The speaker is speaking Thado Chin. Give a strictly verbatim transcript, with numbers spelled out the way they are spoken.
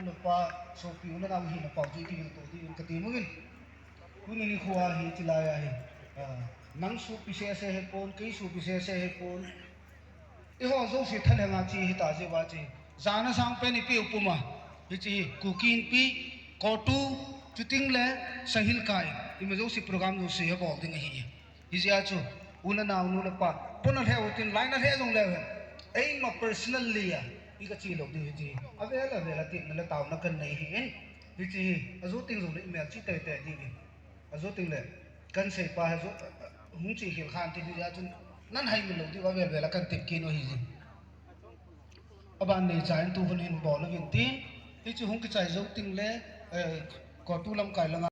Nupa, sopi u le nau hina pau chu i kivil to ding in ka ti mangin. Tuni nikho a hi, chilai a hi, ah, nang sopi sese hipon, kei sopi sese hipon. Eiho jouse thalheng a che hita jeh uva che. Jana sangpen i peh u puma. Hiche hi Kuki Inpi, COTU, chuteng le Sahilkai, ima jouse program jouse hi bol ding ahi. Hijeh a chu, u le nao, nu le pa, pon a lheh u tin, line a lheh jong leu hen. Eima personally a, i ka che lou diu hiche hi. Avel avel a tepna le taona kan nei ahin. Hiche hi, ajo teng jong le i mel che teitei diu ahi. Ajo teng le, kan seipa hi jo, hung che khel khan tin hijeh a chun, nan hai min lou diu avel vel a kan tep kit u ahi jin. Aban nei cha in tu hun hin bol uvin tin, hiche hung kichai jou teng le, eh, COTU lamkai langa